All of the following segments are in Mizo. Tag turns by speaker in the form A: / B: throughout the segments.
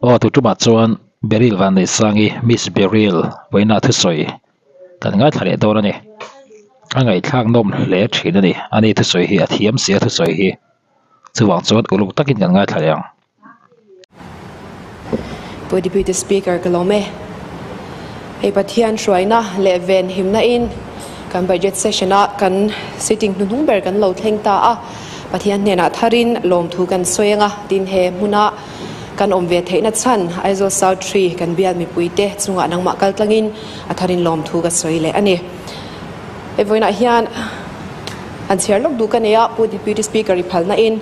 A: Aw tutumah chuan Beryl Vanneihsangi, Miss Beryl, vawiina thusawi kan ngaithla leh dawn a ni. A ngaihthlak nawm hle thin a ni. Ani thusawi hi a thiam si a thusawi hi. Chuvang chuan uluk takin kan ngaithla leh ang.
B: Pu Deputy Speaker ka lawm e. Hei Pathian hruaina leh ven himna in kan budget session a kan sitting hnuhnung ber kan lo thleng ta a. Pathian hnenah tharin lawmthu kan sawi anga tin he hmuna kan awm ve theihna chhan Aizawl South Tree kan bial mipuite chungah nangmah kal tlangin a tharin lawmthu ka sawi leh a ni. Hei vawiinah hian han chhiar lawk duh ka nei a, Pu Deputy Speaker i phalna in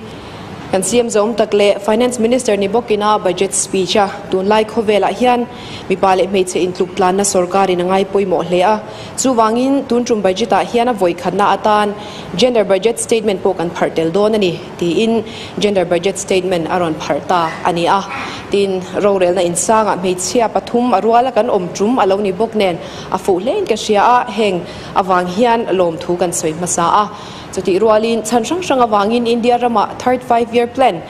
B: Kan CM zawm tak leh Finance Minister ni bawkin a budget speech a tunlai khawvelah hian mipa leh hmeichhe intluk tlanna sorkarin a ngai pawimawh hle a. Chuvangin tun tum budget ah hian a vawikhatna atan Gender Budget Statement pawh kan pharh tel dawn a ni tiin Gender Budget Statement a rawn pharh ta a ni a. Tin, rorelna insangah hmeichhia pathum a ruala kan awm tum a lo ni bawk nen a fuh hlein ka hria a, heng avang hian lawmthu kan sawi hmasa a. Chutih rualin chhan hrang hrang avangin India ramah Third Five Year Plan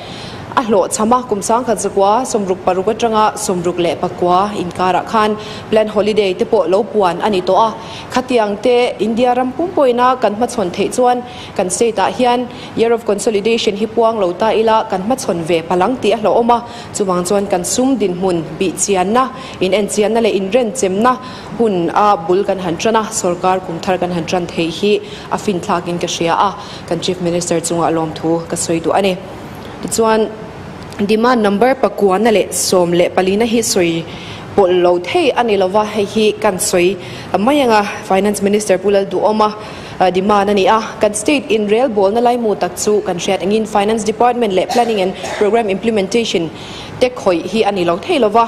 B: a hlawhchham a, kum sangkhat zakua 66 atanga 69 inkarah khan Plan Holiday te pawh lo puan a ni tawh a. Khatiang te India ram pum pawhin a kan hmachhawn theih chuan kan state ah hian Year of Consolidation hi puang lo ta ila kan hmachhawn ve palang tih a hlauhawm a. Chuvang chuan kan sum dinhmun bihchianna, inenchianna leh inrenchemna hun a bul kan han tan a, sorkar kum thar kan han tan theih hi a fin thlakin ka hria a, kan Chief Minister chungah lawmthu ka sawi duh a ni. Tichuan, demand number pakuana leh sawm leh palina hi sawi pawlh lo thei a ni lova, hei hi kan sawi mai anga Finance Minister Pu Lalduhawma demand a ni a. Kan state inrelbawlna laimu tak chu kan hriat angin Finance Department leh Planning and Programme Implementation te khawih hi a ni lo thei lova,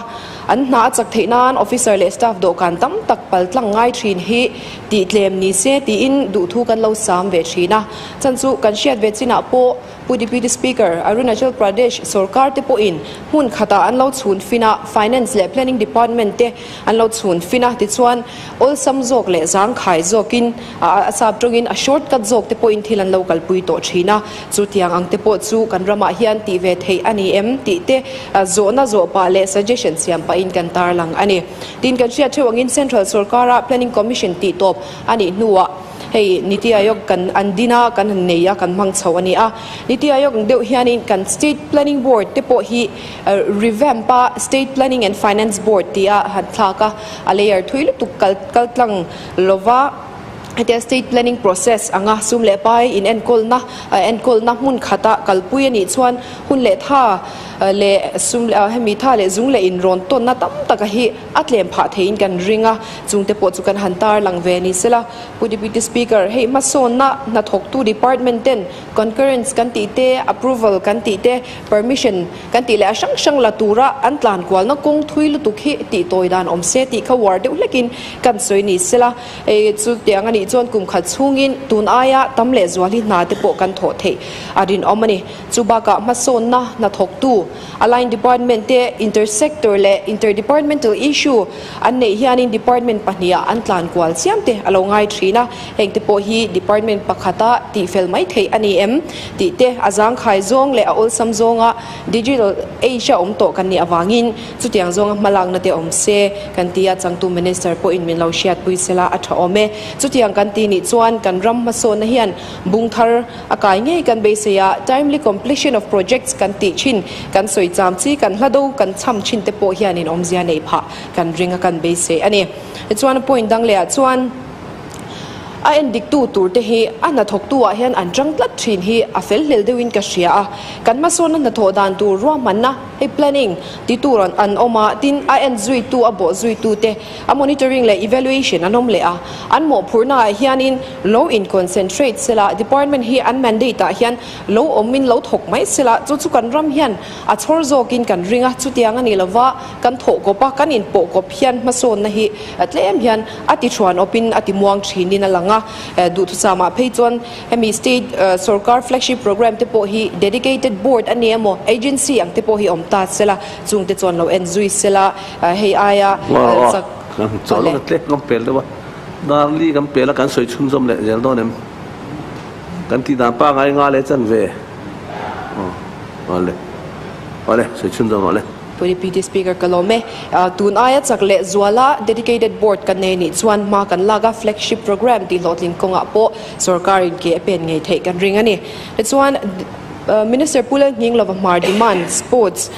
B: an hna a chak theih nan officer leh staff dawhkan tam tak pal tlang ngai thin hi tih tlem ni se tiin duhthu kan lo sam ve thin a. Chan chu kan hriat ve chinah pawh Pu Deputy Speaker, Arunachal Pradesh sorkar te pawhin hmun khatah an lo chhun fin a, Finance leh Planning Department te an lo chhun fin a, tichuan awlsam zawk leh zangkhai zawkin a sap tawngin a short cut zawk te pawhin thil an lo kalpui tawh thin a. Chutiang ang te pawh chu kan ramah hian tih ve theih a ni em tih te zawhna zawh pah leh suggestion siam pahin kan tarlang a ni. Tin, kan hriat theuh angin Central sorkara Planning Commission tih tawp a nih hnuah hei Niti Aayog kan an din a, kan han nei a, kan hmang chho a ni a. Niti Aayog ang deuh hianin kan State Planning Board te pawh hi revamp a, State Planning and Finance Board tia han thlak a, a layer thui lutuk kal kal tlang lova hetia State Planning process anga sum leh pai inenkawlna enkawlna hmun khata kalpui a nih chuan hun leh tha leh sum leh hemi tha leh zung leh inrawn tawnna tam taka hi a tlem phah theiin kan ring a, chungte pawh chu kan han tar lang ve ni sela. Pu Deputy Speaker, hei hmasawnna hnathawktu department ten concurrence kan tih te, approval kan tih te, permission kan tih leh a hrang hrang la tura an tlan kualna kawng thui lutuk hi tih tawi dan awm se tih kha uar deuh hlekin kan sawi ni sela. Hei chutiang a nih chuan kum khat chhungin tun aia tam leh zual hi hna te pawh kan thawh theih a rinawm a ni. Chu bakah hmasawnna hnathawktu, align department te inter-sector leh inter-departmental issue an neih hianin department pahniha an tlan kual chiam te a lo ngai thin a, heng te pawh hi department pakhata tihfel mai theih a ni em tih te a zangkhai zawng leh a awlsam zawnga digital age a awm tawh kan nih avangin chutiang zawnga hmalakna te awm se kan ti a, changtu minister pawhin min lo hriatpui sela a tha awm e. Chutiang kan ti nih chuan kan ram hmasawnna hian bung thar A kai ngei kan beisei a, timely completion of projects kan tih thin, kan sawi cham chi, kan hla do kan cham thin te pawh hianin awmzia nei phah kan ring a kan beisei a ni. Tichuan a point dang leh ah chuan a en dik tu tur te hi a hnathawk tu ah hian an tang tlat thin hi a fel hlel deuh in ka hria a, kan hmasawnna hnathawh dan tur ruahmanna hei planning ti tur an awm a, tin a en zui tu a bawh zui tu te A monitoring leh evaluation an awm leh a, an mawhphurhna ah hianin lo in concentrate sela, department hi an mandate ah hian lo awmin lo thawk mai sela, chu chu kan ram hian a chhawr zawkin kan ring a, chutiang a ni lova kan thawh kawp a, kan inpawh kawp hian hmasawnna hi tlem hian a ti thuan awpin a ti muang thinin a lang a, duhthusam ah phei chuan hemi state sorkar flagship programme te pawh hi dedicated board a ni emaw agency ang te pawh hi awm ta sela, chungte chuan lo en zui sela. Hei aia chak
C: Chaw lawk tlek kan pel deuh a, dar li kan pel a kan sawi chhunzawm leh zel dawn em? Kan tih dan pangai nga leh chan ve. Aw le, aw le, sawi chhunzawm rawh le.
B: Pu Deputy Speaker ka lawm e. Tun aia chak leh zuala Dedicated Board kan nei nih chuan hma kan lak a, Flagship Programme tih hlawhtling kawngah pawh sorkarin ke a pen ngei theih kan ring a ni. Tichuan Minister Pu Lalhninglova Hmar Demand Sports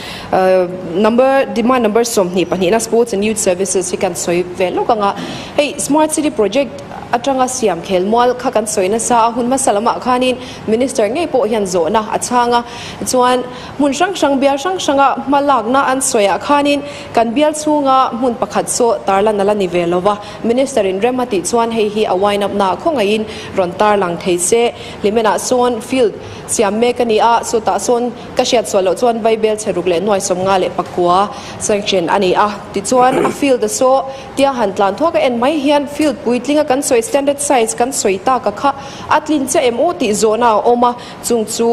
B: Number Demand Number 20 pahnihna Sports and Youth Services hi kan sawi ve lawk ang a, hei Smart City Project atanga siam khelmual kha kan sawi nasa a, hun hmasa lamah khanin Minister ngei pawh hian zawhna a chhang a, chuan hmun hrang hrang bial hrang hranga hma lakna an sawiah khanin kan bial chhunga hmun pakhat saw tarlan a la ni ve lo va, Minister in rem a tih chuan hei hi a wind up na khawngaihin rawn tarlang thei se. Hlimenah sawn field siam mek a ni a, chutah sawn ka hriat sual loh chuan Vaibel chhe ruk leh nuai 55 sanction a ni a, tichuan a field a saw tia han tlan thuak a en mai hian field puitling a kan sawi standard size kan sawi tak a kha a tlin chiah em aw tih zawhna a awm a, chung chu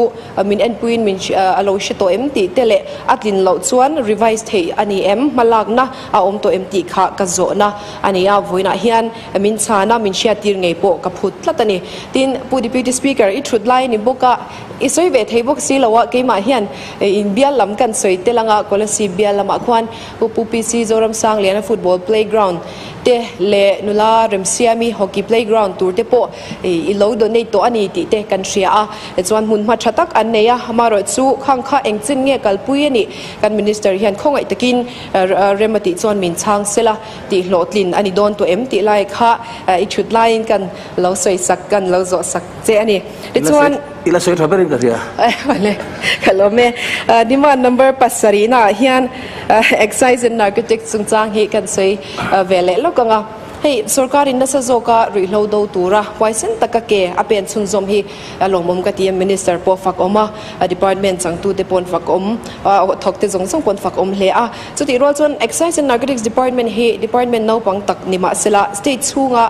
B: min enpuiin min a lo hre tawh em tih te leh a tlin loh chuan revise theih a ni em hmalakna a awm tawh em tih kha ka zawhna a ni a, vawiinah hian min chhan a, min hriattir ngei pawh ka phut tlat a ni. Tin, Pu Deputy Speaker, i thut lai a ni bawk a, i sawi ve thei bawk si lo a, keimah hian inbial lam kan sawi tel ang a, Kolasib bial lamah khuan Pu Pu PC Zoramsangliana football playground te leh nula Remsiami hockey playground tur te pawh i lo donate tawh a ni tih te kan hria a, tichuan hmunhma tha tak an nei a, amaherawh chu khang kha engchin nge kalpui a nih kan Minister hian khawngaih takin rem a tih chuan min chhang sela tih hlawhtlin a ni dawn tawh em tih lai kha i thut laiin kan lo sawi sak kan lo zawh sak che a ni. Tichuan.
C: I la sawi tha berin ka hria.
B: Awle, ka lawm e. Demand number pasarihna ah hian Excise and Narcotics chungchang hi kan sawi ve leh lawk ang a. Hei sorkarin nasa zawka ruihhlo do tura huaisen taka ke a pen chhunzawm hi a lawmawm ka ti a, Minister pawh fak awm a, Department changtute paw'n fak awm, thawk te zawng zawng paw'n fak awm hle a. Chutih rual chuan Excise and Narcotics Department hi Department naupang tak ni mahsela State chhunga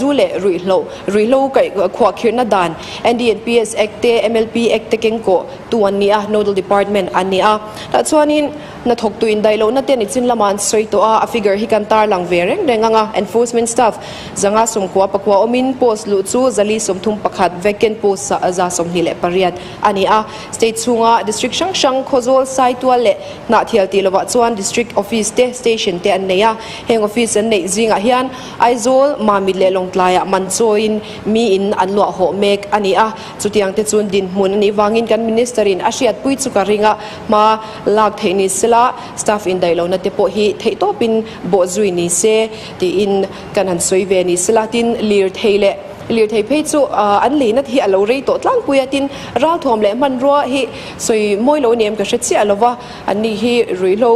B: zu leh ruihhlo Ruihhlo kaih khuahkhirhna dan NDNPS Act te, MLP Act te kengkawh tu an ni a, Nodal Department an ni a. Tah chuanin hnathawktu indaih lohna te nichin lamah an sawi tawh a, a figure hi kan tarlang ve reng reng ang a. Enforcement staff 599 awmin post luh chu 431, vacant post 128 a ni a. State chhunga district hrang hrang Khawzawl, Saitual leh Hnahthial tih lovah chuan District Office te, Station te an nei a. Heng office an neih zingah hian Aizawl, Mamit leh Lawngtlaiah man chawiin miin an luah hawh mek a ni a. Chutiang te chuan dinhmun a nih vangin kan Minister in a hriatpui chu ka ring a, hma lak theih ni sela staff indaih lohna te pawh hi theihtawpin bawhzui ni se tiin kan han sawi ve ni sela. Tin, lirthei leh lirthei phei chu an leina te hi a lo rei tawh tlangpui a, tin, ralthuam leh hmanrua hi sawi mawi lo ni em ka hre chiah lo va, anni hi ruihhlo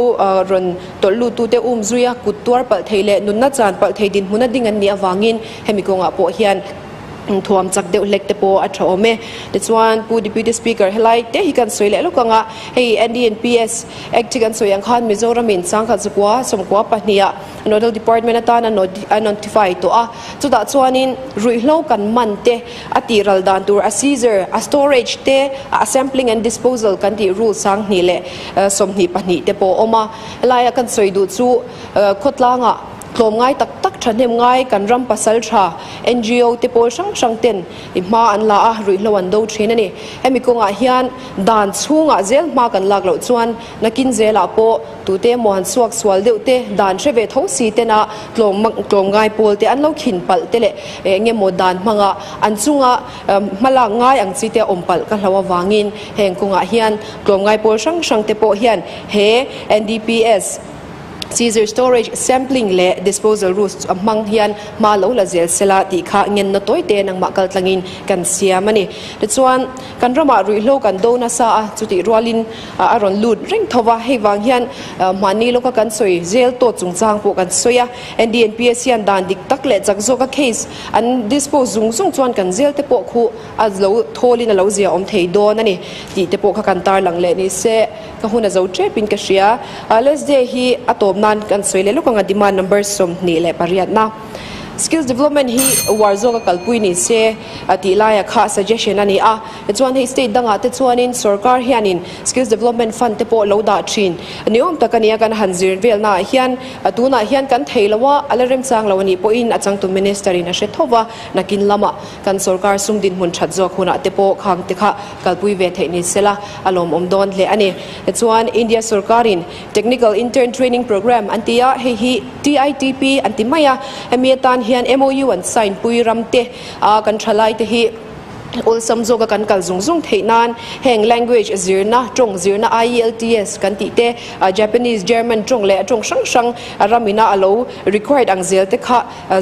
B: rawn tawlh luttute um zui a, kut tuar palh thei leh nunna chan palh thei dinhmuna ding an nih avangin hemi kawngah pawh hian thuam chak deuh hlek te pawh a tha awm e. Tichuan Pu Deputy Speaker helai te hi kan sawi leh lawk ang a, hei NDNPS Act hi kan sawi ang khan Mizoramin sangkhat zakua sawmkua pahniha Nodal Department atan a notify tawh a, chutah chuanin ruihhlo kan man te a tih ral dan tur a seizure, a storage te, a sampling and disposal kan tih rule 2022 te pawh a awm a. Helaia kan sawi duh chu khawtlangah tlawmngai tak tak thahnem ngai kan ram pasal tha NGO te pawl hrang hrang ten i hma an la a, ruihhlo an do thin a ni. Hemi kawngah hian dan chhungah zel hma kan lak loh chuan nakin zelah pawh tute emaw han suak sual deuh te, dan hre ve tho si tena tlawm tlawmngai pawl te an lo khin palh te leh eng emaw dan hmanga an chunga hmalak ngai ang chi te a awm palh ka hlo avangin heng kawngah hian tlawmngai pawl hrang hrang te pawh hian he NDPS Seizure Storage, Sampling leh Disposal Rules a hmang hian hma lo la zel sela tih kha ngenna tawi te nangmah kal tlangin kan siam a ni. Tichuan, kan ramah ruihhlo kan do nasa a, chutih rualin a rawn lut reng tho va, hei vang hian mahni lawka kan sawi zel tawt chungchang pawh kan sawi a. NDNPS hian dan dik tak leh chak zawka case an dispose zung zung chuan kan zel te pawh khu a lo thawlin a lo zia awm thei dawn a ni tih te pawh kha kan tarlang leh ni se. Ka hun a zo tep in ka hria. Last day hi a tawp nan kan sawi leh lawk ang a demand number 28 na. Skills development hi uar zawka kalpui ni se tih laia kha suggestion a ni a. Tichuan hei state dangah te chuanin sorkar hianin skills development fund te pawh lo dah thin ni awm tak a ni a, kan han zir velnaah hian tunah hian kan thei lo a, a la remchang lo a nih pawhin a changtu minister in a hre tho va, nakin lamah kan sorkar sum dinhmun that zawk hunah te pawh khang te kha kalpui ve theih ni sela a lawmawm dawn hle a ni. Tichuan India sorkarin Technical Intern Training Programme an ti a, hei hi TITP an ti mai a, hemi atan hian MOU an sign pui ram te a kan thalai te hi awlsam zawka kan kal zung zung theih nan heng language zirna, tawng zirna IELTS kan tih te, Japanese, German tawng leh tawng hrang hrang ramina a lo required ang zel te kha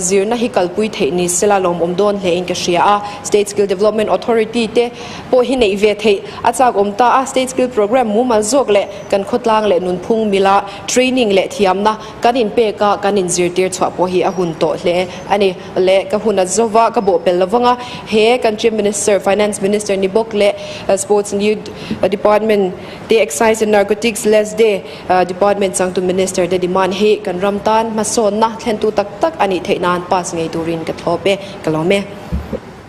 B: zirna hi kalpui theih ni sela lawmawm dawn hle in ka hria a. State Skill Development Authority te pawh hi neih ve theih a chak awm ta a, State Skill Programme mumal zawk leh Kan khawtlang leh nunphung mila training leh thiamna kan inpek a, kan inzirtir chhuah pawh hi a hun tawh hle a ni. Le ka hun a zova ka bawhpelh lovang a, he kan Chief Minister, Finance Minister ni bawk leh Sports and Youth Department te, Excise and Narcotics, LESDE Department changtu Minister te demand hi kan ram tan hmasawnna thlentu tak tak a nih theih nan pass ngei turin ka thlawp e. Ka lawm e.